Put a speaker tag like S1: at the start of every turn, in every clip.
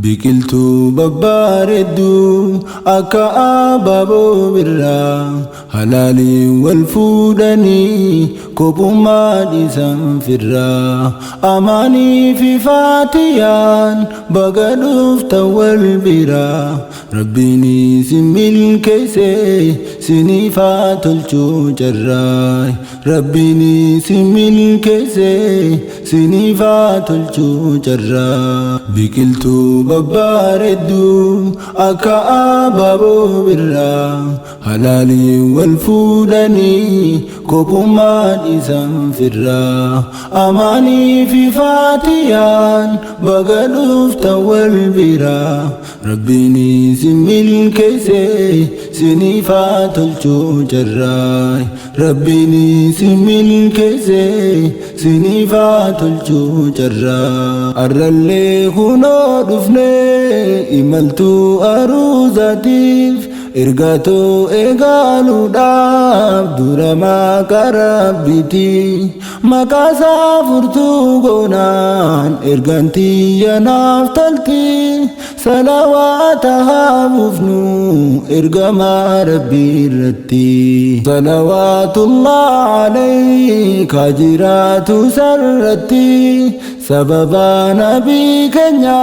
S1: Biqiltuu babbareedduu akka abaaboo birraa halaaliin wal fuudhanii kophummaa dhiisan firraa. Amaanii fi faatiyaan baga dhuftan wal biraa, Rabbiin isin milkeesse siniif haa tolchuu carraa. Rabbiin isin milkeesse siniif haa tolchuu carraa. Biqiltuu babbareedduu akka abaaboo birraa halaaliin wal fuudhanii kophummaa dhiisan firraa. Amaanii fi faatiyaan baga dhuftan wal biraa, Rabbiin isin milkeesse siniif haa tolchuu carraa. Rabbiin isin milkeesse siniif haa tolchuu carraa. Arrallee kunoo dhufnee imaltuu aruuzaatiif ergaatoo eegaaluudhaaf dura maqaa Rabbiiti. Maqaa isaa furtuu goonaan ergaan tiyya naaf tolti. Salawaata haa buufnu ergamaa Rabbii irratti. Salawaatullah alayka jiraatu sarratti. Sababa nabii keenya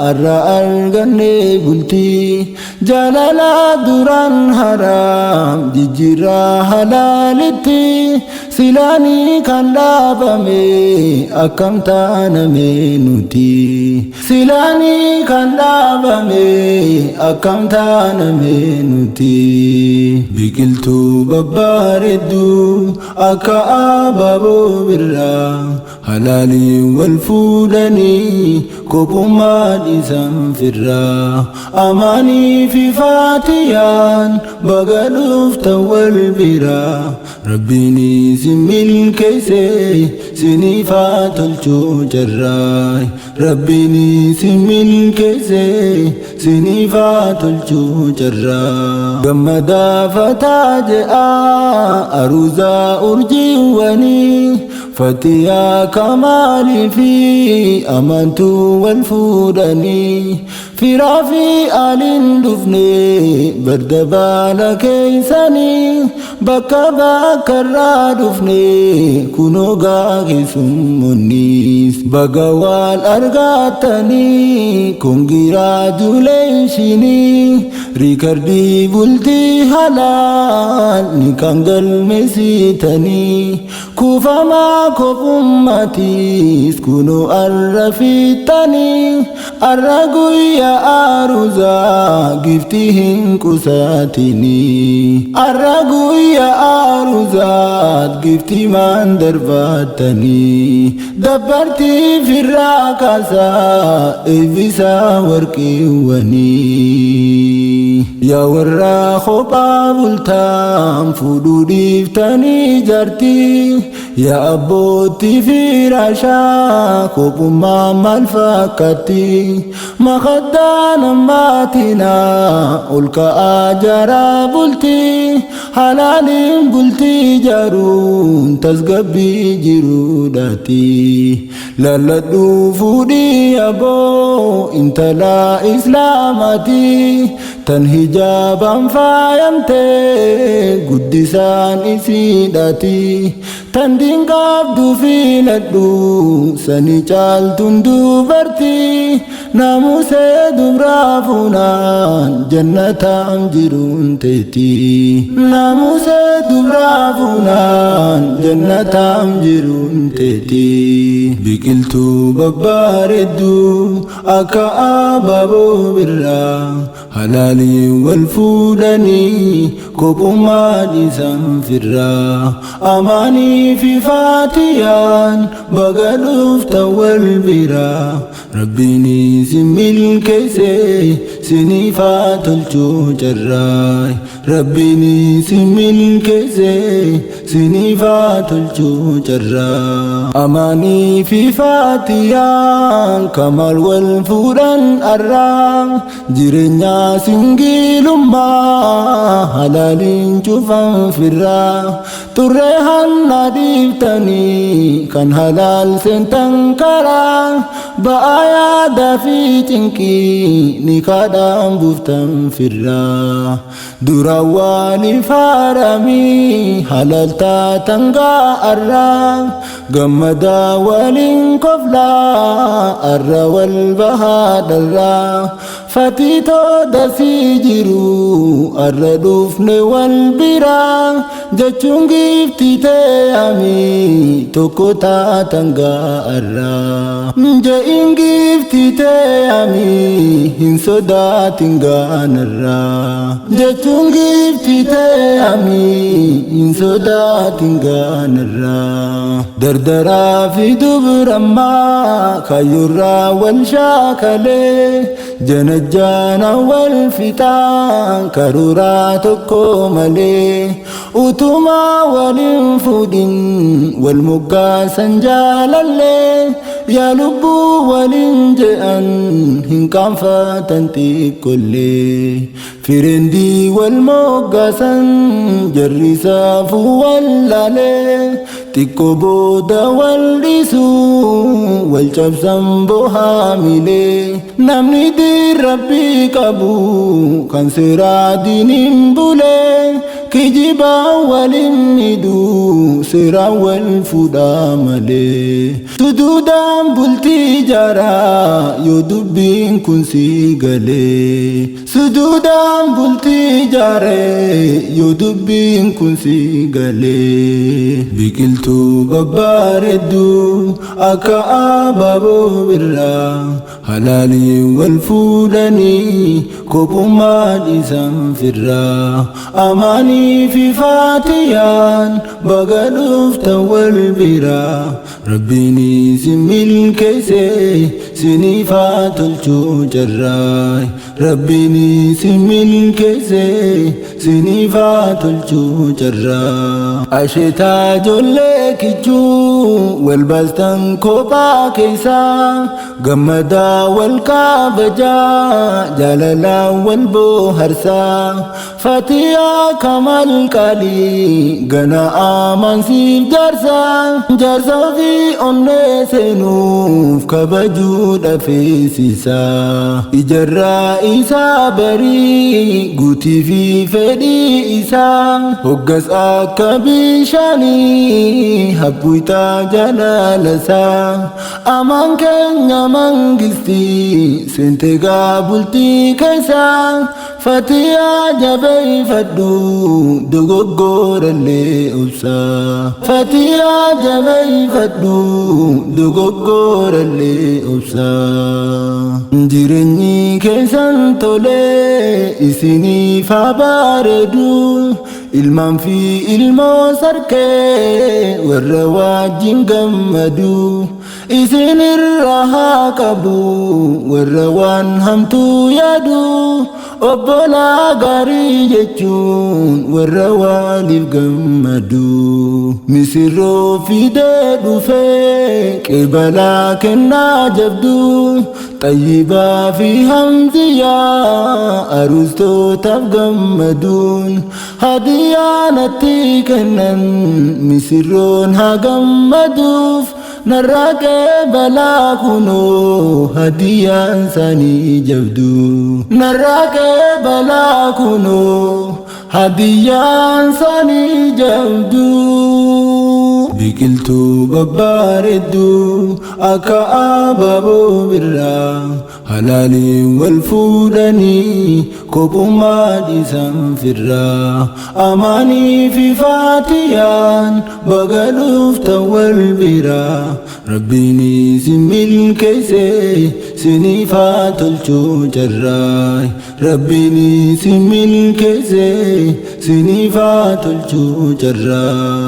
S1: arra arganne bultii. Jaalala duraan haraam jijjiirraa halaalitti. Silaanii kan dhaabame akkam taaname nuti? Silaanii kan dhaabame akkam taaname nuti? Biqiltuu babbareedduu akka abaaboo birraa halaaliin wal fuudhanii kophummaa dhiisan firraa. Amaanii fi faatiyaan baga dhuftan wal biraa, Rabbiin isin milkeesse siniif haa tolchuu carraa. Rabbiin isin milkeesse siniif haa tolchuu carraa. Gammadaa fataa je'aa aruuzaa urjiiwwanii, Fatiyaa Kamaalii fi amantuu wal fuudhanii. Firaa fi aliin dhufne barda baala keeysanii, bakka bakkarraa dhufne kunoo gaakesummoonnis baga wal argatanii. Congratulations, riikardii bultii halaal ni kan galmeessitanii, kuufamaa kophummaatiis kunoo arra fiixanii. Arra guyyaa aruuzaa giftii hin qusatinii. Arra guyyaa aruuzaa giftii maan darbattanii. Dabbartii firraa kaasaa eebbisaa warqiiwwanii. Yaa warra kophaa bultaan fuudhuu dhiiftanii jaartii, yaa abbootii firaashaa kophummaa maal fakkaatti? Makaddaan ammaatinaa ol ka'aa jaraa bultii, halaaliin bultii jaaruun tasgabbii jiruudhaati. Lalladhuu fuudhii aboo intala Islaamaati, tan hijaabaan faayamtee guddisaan isiidhaati. Tan diinqabdu filadhu sani caaltuun dubartii, naamusee dubraa fuunaan jannataan jiruun teeti. Naamusee dubraa fuunaan jannataan jiruun teeti. Biqiltuu babbareedduu akka abaaboo birraa halaaliin wal fuudhanii kophummaa dhiisan firraa. Amaanii fi faatiyaan baga dhuftan wal biraa, Rabbiin isin milkeesse Siniifaa tolchuu carraa Rabbiin isin milkeesse siniifaa tolchuu carraa. Amaanii fi Faatiyaan Kamaal wal fuudhan arraa jireenya singiilummaa halaaliin cufan firraa turre hanna dhiiftanii kan halaal seentan karaa ba'aa yaadaa fi cinqii ni kaadhaan buuftan firraa dura waaliif haaramii halaal taatan gaa'arraa gammadaa waliin koflaa arra wal bahaadharraa Fatitoo dasii jiru arra dhufne wal biraa jechuun giiftii ta'amii tokko taatan gaa'arraa. Je'in giiftii ta'amii hin sodaatin gaanarraa jechuun giiftii ta'amii hin sodaatin gaanarraa. Dardaraa fi dubrammaa kayyurraa wal shaakalee janajjaana wal fixaan karuuraa tokko malee utumaa waliin fuudhin wal moggaasan jaalallee yaa lubbuu waliin je'an hin qaanfatan xiqqollee firendii wal moggaasan jarri saafuu wallaalee xiqqoo booda wal dhiisuu wal cabsan bohaamilee namni diin rabbii qabu kan seeraa diiniin bulee kijibaan waliin miidhuu seeraan wal fuudhaa malee suduudaan bultii ijaaraa yoo dubbiin kun si galee suduudaan bultii ijaaree yoo dubbiin kun si galee biqiltuu babbareedduu akka abaaboo birraa halaaliin wal fuudhanii kophummaa dhiisan firraa Amaanii fi Faatiyaan baga dhuftan wal biraa Rabbiin isin milkeesse siniifaa tolchuu carraa Rabbiin isin milkeesse siniifaa tolchuu carraa. Asheetaa ijoollee kichuu wal baastan kophaa keessaa gammadaa wal kabajaa jaalalaan wal bohaarsaa Fatiyaa Kamal qaalii gana amansiif jaarsaa jaarsaa fi onnee seenuuf kabajuu dhafeessisaa ijarraa isaa barii guutii fi fedhii isaa hoggas akka bishaanii habbuytaa jaalalasaa amaan keenya mangistii seentegaa bultii keessaa Fatiyaa jabeeffadhu dogoggorallee obsaa Fatiyaa jabeeffadhu dogoggorallee obsaa Jireenyi keessan tolee isiniif haa bareedu ilmaan fi ilmoo sarkee warra wajjin gammadu isin irra haa qabu warra waan hamtuu yaadu obbolaa gaarii jechuun warra waliif gammadu misirroo fidee dhufee qeebalaa kennaa jabdu xayyibaa fi hamziyaa arustootaaf gammaduun hadiyaa natti kennan misirroon haa gammaduuf narraa qeebalaa kunoo hadiyaan isaanii jabdu narraa qeebalaa kunoo hadiyaan isaanii jabdu. Biqiltuu babbareedduu akka abaaboo birraa halaaliin wal fuudhanii kophummaa dhiisan firraa Amaanii fi Faatiyaan baga dhuftan wal biraa Rabbiin isin milkeesse siniif haa tolchuu carraa Rabbiin isin milkeesse siniif haa tolchuu carraa.